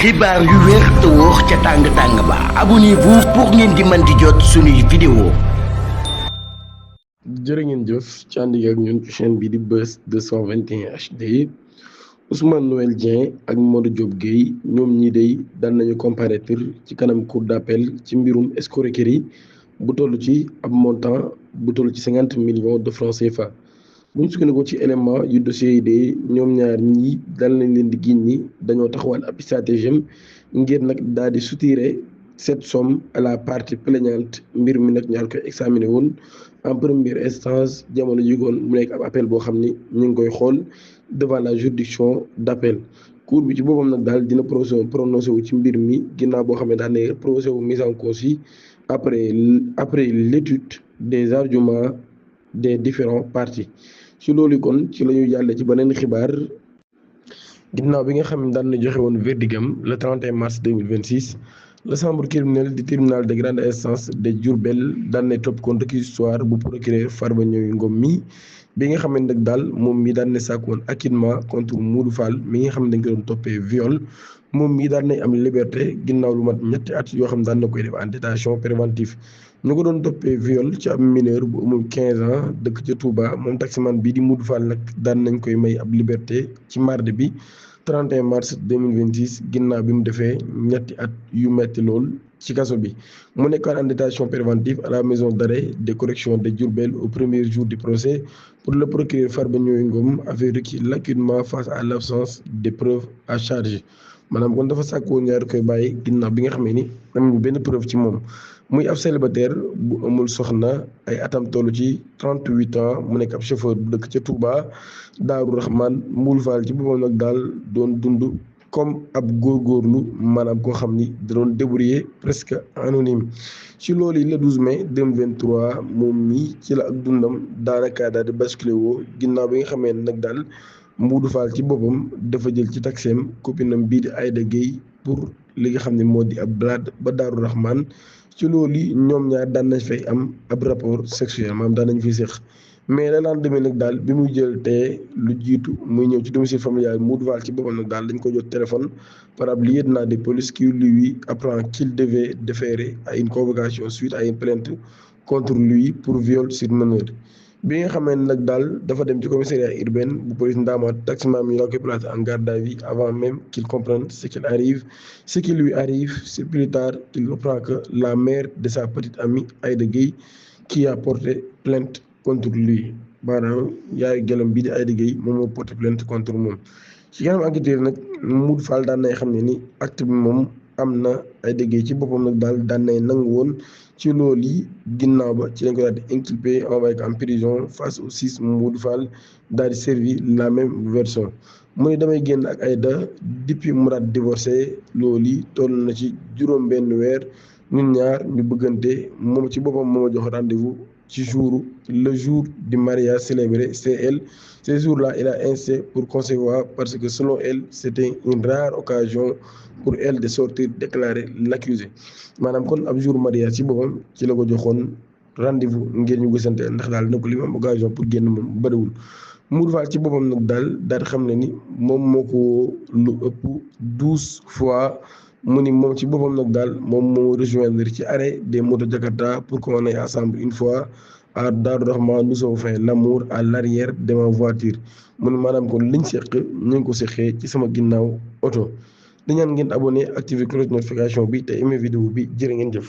xibaar yu wér te wóor ca tàng-tàng ba abonnez-vous pour ngeen di mën di jot suñuy vidéo. jërë ngeen jëf ci ànd ak ñun ci chaîne bi di Buzz 221 HD. Ousmane Noël Dieng ak Modou Diop Gueye ñoom ñii day daan nañu comparaître ci kanam cour d'appel ci mbirum escroquerie bu toll ci ab montant bu toll ci 50 millions de francs CFA. bu ñu sukkandikoo ci élément yu dossier yi de ñoom ñaar ñii dal nañ leen di giñ ni dañoo taxawal ab stratagème ngir nag daal di soutirer cette somme à la partie plaignante. Mbir mi nag ñaar koy examiné woon en première instance jamono jigoon mu nekk ab appel boo xam ni ñu ngi koy xool devant la juridiction d'appel. cour bi ci boppam nag daal dina prononcé wu ci mbir mi ginnaaw boo xam ne daal ne prononcé wu mise en cause yi après l'étude des arguments des différents parties. ci loolu kon ci la ñu jàlle ci beneen xibaar ginnaaw bi nga xam ne daan na joxe woon verdigam le 31 mars 2026 la chambre criminelle du tribunal de grande instance de Diourbel daan na topp kon réquisitoire bu procureur Farba Ñooy Ngom mi bi nga xam ne nag daal moom mi daan na sàkk woon acquittement contre Modou Fall mi nga xam ne dañ ko doon toppee viol. moom mii daan nañ am liberté ginnaaw lu mat ñetti at yoo xam ne daan na koy def en détention préventive. ñu ko doon toppee viol ci ab mineur bu amul 15 ans dëkk ca Touba moom taximan bii di Modou Fall nag daan nañ koy may ab liberté ci mardi bi 31 mars 2026 ginnaaw bi mu defee ñetti at yu metti lool ci kaso bi. mu nekkoon en détention préventive à la maison d'arrêt de correction de Diourbel au premier jour du procès. Pour le procureur Farba Ñooy Ngom avait requis l'acquittement face à l'absence de preuves à charge. maanaam kon dafa sàkku ñaar koy bàyyi ginnaaw bi nga xamee ni amul benn preuve ci moom. muy ab célibataire bu amul soxna ay atam toll ci 38 ans mu nekk ab chauffeur bu dëkk ca Touba Daaru Rahman Modou Fall ci boppam nag daal doon dund comme ab góorgóorlu maanaam koo xam ni da doon débrouiller presque anonyme. ci loolu yi le 12 mai 2023 moom mi ci la ak dundam daanaka daal di basculé woo ginnaaw bi nga xamee ne nag daal Modou Fall ci boppam dafa jël ci taxeem copinam bii di Aïda Gueye pour li nga xam ne moo di ab balade ba Daaru Rahman. ci loolu ñoom ñaar daan nañ fay am ab rapport sexuel maanaam daan nañ fi séq mais la lendemain nag daal bi muy jël te lu jiitu muy ñëw ci domicile familial Modou Fall ci boppam nag daal dañ ko jot téléphone par ab lieutenant de police qui lui apprend qu'il devait déférer à une convocation suite à une plainte contre lui pour viol sur mineur. bi nga xamee ne nag daal dafa dem ci commissariat urbain bu police Ndamaat taximan mi la koy placé en garde à vue avant même qu'il comprenne ce qui lui arrive. C'est plus tard qu'il apprend que la mère de sa petite amie Aïda Gueye qui a porté plainte contre lui. maanaam yaayu gelam bii di Aïda Gueye moom moo porté plainte contre moom. ci kanam enquêteur nag Modou Fall daan nay xam ne ni acte bi moom am na. Aïda Gueye ci boppam nag daal daan nay nangu woon. ci loolu yi ginnaaw ba ci lañ ko daal di inculpé envoyé ko en prison face au 6 Modou Fall daal di servi la même version. mu ne damay génn ak Aïda depuis mu daal divorcé loolu yi toll na ci juróom benn weer ñun ñaar ñu bëggante moom ci boppam moo ma jox rendez-vous ci le jour du mariage célébré. C'est elle ce jour-là il a insisté pour concevoir parce que selon elle c'était une rare occasion pour elle de sortir, déclarer l'accusé. maanaam kon ab jour mariage ci boppam ci la ko joxoon rendez-vous ngir ñu gisante ndax daal na ko li mu am occasion pour génn moom bëriwul. Modou Fall ci boppam nag daal xam ne ni moom moo ko lu ëpp 12 fois. mu ni moom ci boppam nag daal moom moo rejoindre ci arrêt des motos Jakarta pour qu'on aille ensemble une fois à Darou Rahman nous avons fait l'amour à l'arrière de ma voiture. mu ni maanaam kon liñ seq ñu ngi ko seqee ci sama ginnaaw oto. di ñaan ngeen abonné activer cloche notification bi te aimé vidéo bi jërë ngeen jëf.